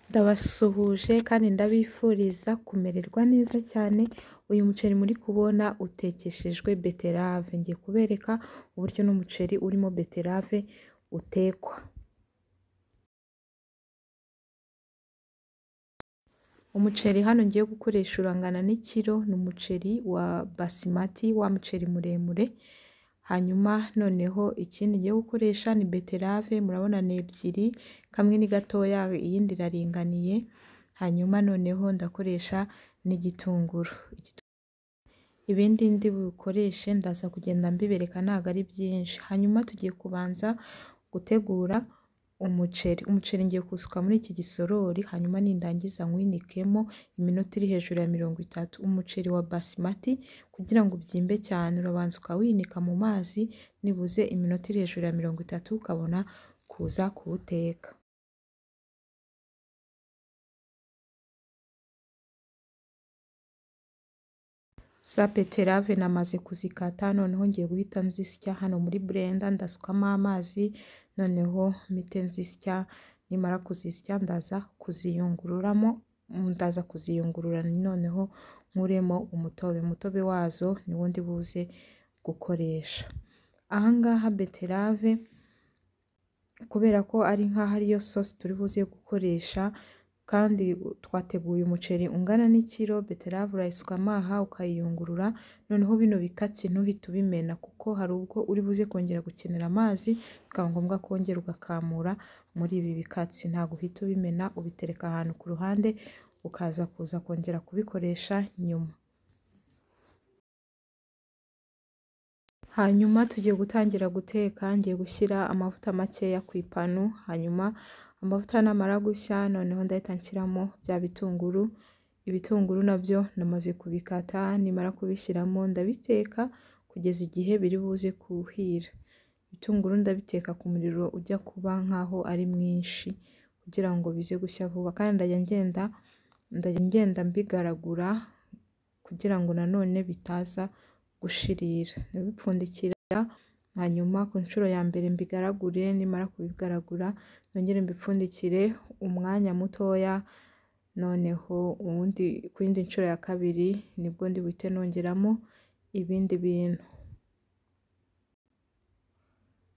Ndabasuhuje kandi ndabifuriza kumererwa neza cyane. Uyu muceri muri kubona utekeshejwe beterave. Ngiye kubereka uburyo n'umuceri urimo beterave utekwa. Umuceri hano ngiye gukoresha urangana n'ikiro, ni umuceri wa basimati, wa muceri muremure. Hanyuma noneho ikindi ngiye gukoresha ni beterave, murabona ni ebyiri, kamwe ni gatoya iyindi iraringaniye. Hanyuma noneho ndakoresha n'igitunguru. Ibindi ndi bukoreshe ndaza kugenda mbibereka, ntabwo ari byinshi. Hanyuma tugiye kubanza gutegura umuceri. Umuceri ngiye kuwusuka muri iki gisorori, hanyuma nindangiza nwinikemo iminota iri hejuru ya 30. Umuceri wa basimati kugira ngo ubyimbe cyane urabanza ukawinika mu mazi nibuze iminota iri hejuru ya 30, ukabona kuza kuwuteka. Za beterave namaze kuzikata, noneho ngiye guhita nzisya hano muri blender, ndasukamo amazi noneho mpite nzisya. Nimara kuzisya ndaza kuziyungururamo, ndaza kuziyungurura noneho nkuremo umutobe. Umutobe wazo niwo ndi buze gukoresha. Ahangaha beterave kubera ko ari nkaho ariyo sosi turi buze gukoresha, kandi twateguye umuceri ungana n'ikiro, beterave urayisukamo aha ukayiyungurura, noneho bino bikatsi ntuhite ubimena kuko hari ubwo uri buze kongera gukenera amazi, bikaba ngombwa kongera ugakamura muri ibi bikatsi. Ntabwo uhita ubimena, ubitereka ahantu ku ruhande ukaza kuza kongera kubikoresha nyuma. Hanyuma tugiye gutangira guteka. Ngiye gushyira amavuta makeya ku ipanu, hanyuma amavuta namara gushya noneho ndahita nshyiramo bya bitunguru. Ibitunguru nabyo namaze kubikata, nimara kubishyiramo ndabiteka kugeza igihe biri buze kuhira. Ibitunguru ndabiteka ku muriro ujya kuba nkaho ari mwinshi kugira ngo bize gushya vuba, kandi ndajya ngenda mbigaragura kugira ngo nanone bitaza gushirira. Ndabipfundikira, hanyuma ku nshuro ya mbere mbigaragure, nimara kubigaragura nongere mbipfundikire umwanya mutoya, noneho ubundi ku yindi nshuro ya kabiri nibwo ndi buhite nongeramo ibindi bintu.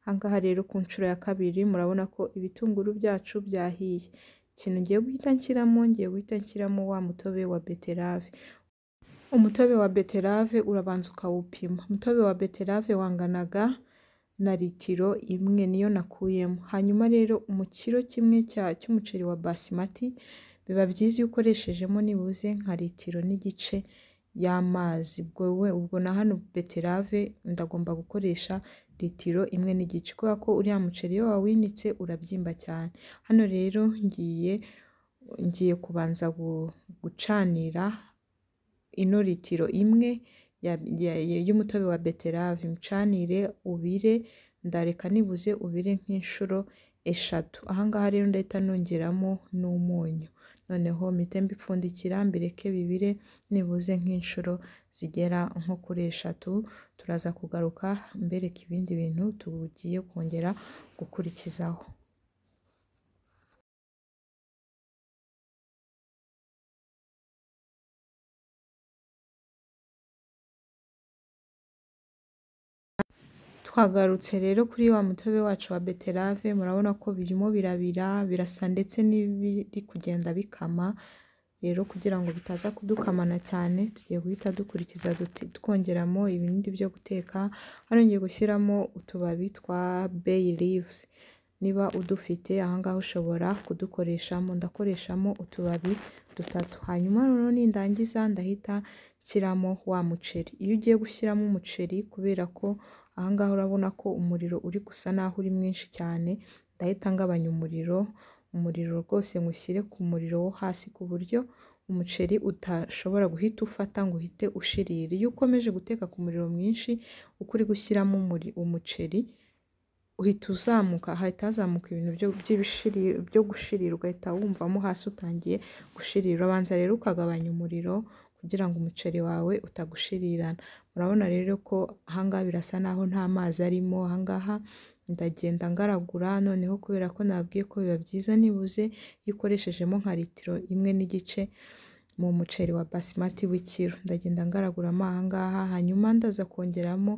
Ahangaha rero ku nshuro ya kabiri murabona ko ibitunguru byacu byahiye. Ikintu ngiye guhita nshyiramo, ngiye guhita nshyiramo wa mutobe wa beterave. Umutobe wa beterave urabanza ukawupima. Umutobe wa beterave wanganaga na litiro 1 niyo nakuyemo. Hanyuma rero mu kiro kimwe cy'umuceri wa basimati biba byiza iyo ukoreshejemo nibuze nka litiro n'igice y'amazi. Ubwo na hano beterave ndagomba gukoresha litiro 1.5 kubera ko uriya muceri iyo wawinitse urabyimba cyane. Hano rero ngiye kubanza gucanira ino litiro 1 y'umutobe wa beterave, mcanire ubire, ndareka nibuze ubire nk'inshuro 3. Ahangaha rero ndahita nongeramo n'umunyu, noneho mpite mbipfundikira mbireke bibire nibuze nk'inshuro zigera nko kuri 3. Turaza kugaruka mbereka ibindi bintu tugiye kongera gukurikizaho. Twagarutse rero kuri wa mutobe wacu wa beterave, murabona ko birimo birabira, birasa ndetse n'ibiri kugenda bikama. Rero kugira ngo bitaza kudukamana cyane tugiye guhita dukurikiza twongeramo ibindi byo guteka. Hano ngiye gushyiramo utubabi twa bay leaves, niba udufite ahangaha ushobora kudukoreshamo. Ndakoreshamo utubabi 3. Hanyuma noneho nindangiza ndahita nshyiramo wa muceri. Iyo ugiye gushyiramo umuceri, kubera ko ahangaha urabona ko umuriro uri gusa naho uri mwinshi cyane, ndahita ngabanya umuriro. Umuriro rwose ngushyire ku muriro wo hasi ku buryo umuceri utashobora guhita ufata ngo uhite ushirira. Iyo ukomeje guteka ku muriro mwinshi uko uri gushyiramo umuceri uhita uzamuka, hahita hazamuka ibintu byo gushirira, ugahita wumvamo hasi utangiye gushirira. Urabanza rero ukagabanya umuriro kugira ngo umuceri wawe utagushirirana. Murabona rero ko ahangaha birasa naho nta mazi arimo. Ahangaha Ndagenda ngaragura noneho kubera ko nabwiye ko biba byiza nibuze iyo ukoreshejemo nka litiro 1.5 mu muceri wa basimati w'ikiro. Ndagenda ngaraguramo aha ngaha, hanyuma ndaza kongeramo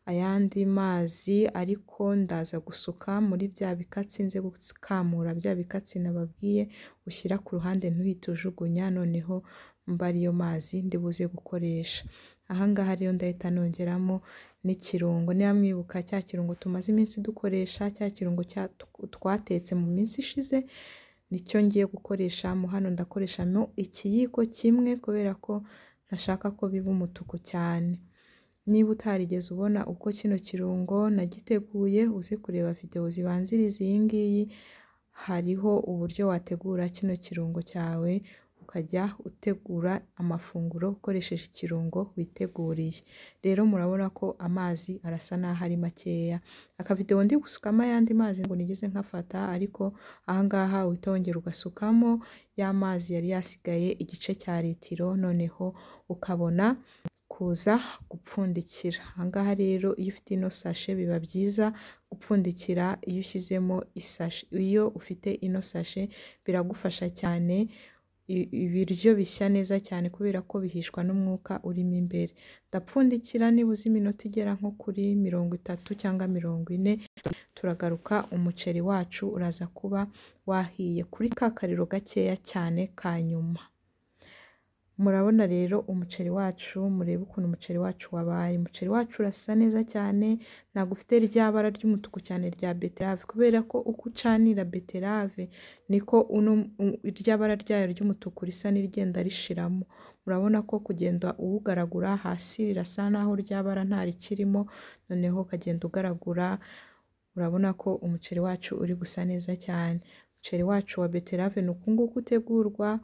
ayandi mazi, ariko ndaza gusuka muri bya bikatsi nze gukamura bya bikatsi nababwiye ushyira ku ruhande ntuhite ujugunya, noneho mba ariyo mazi ndibuze gukoresha. Aha ngaha rero ndahita nongeramo n'ikirungo, niba mwibuka cya kirungo tumaze iminsi dukoresha, cya kirungo twatetse mu minsi ishize, nicyo ngiye gukoresha mo hano. Ndakoreshamo ikiyiko kimwe kubera ko ntashaka ko biba umutuku cyane. Niba utarigeze ubona uko kino kirungo nagiteguye, uze kureba videwo zibanziriza iyi ngiyi, hariho uburyo wategura kino kirungo cyawe, ukajya utegura amafunguro ukoresheje ikirungo witeguriye. Rero murabona ko amazi arasa n'aho ari makeya. Akavidewo ndi gusukamo ayandi mazi ngo nigeze nkafata, ariko aha ngaha uhita wongera ugasukamo ya mazi yari yasigaye igice cya litiro, noneho ukabona kuza gupfundikira. Aha ngaha rero iyo ufite ino sashe biba byiza gupfundikira iyo ushyizemo isashe, iyo ufite ino sashe biragufasha cyane, ibiryo bishya neza cyane kubera ko bihishwa n'umwuka urimo imbere. Ndapfundikira nibuze iminota igera nko kuri 30 cyangwa 40, turagaruka umuceri wacu uraza kuba wahiye kuri ka kariro gakeya cyane ka nyuma. Murabona rero umuceri wacu, murebe ukuntu umuceri wacu wabaye. Umuceri wacu urasa neza cyane, ntabwo ufite rya bara ry'umutuku cyane rya beterave, kubera ko uko ucanira beterave niko rya bara ryayo ry'umutuku risa n'irigenda rishiramo. Murabona ko kugenda uwugaragura hasi rirasa naho rya bara ntarikirimo, noneho ukagenda ugaragura, urabona ko umuceri wacu uri gusa neza cyane. Umuceri wacu wa beterave ni uku nguku utegurwa,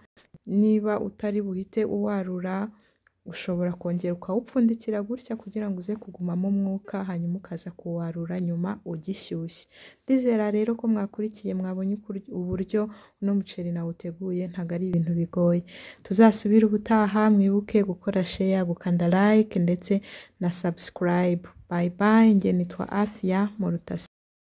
niba utari buhite uwarura ushobora kongera ukawupfundikira gutya kugira ngo uze kugumamo umwuka, hanyuma ukaza kuwarura nyuma ugishyushye. Ndizera rero ko mwakurikiye, mwabonye uburyo uno muceri nawuteguye, ntabwo ari ibintu bigoye. Tuzasubire ubutaha, mwibuke gukora share, gukanda like ndetse na subscribe. Bye bye, njye nitwa Afia Murutasi.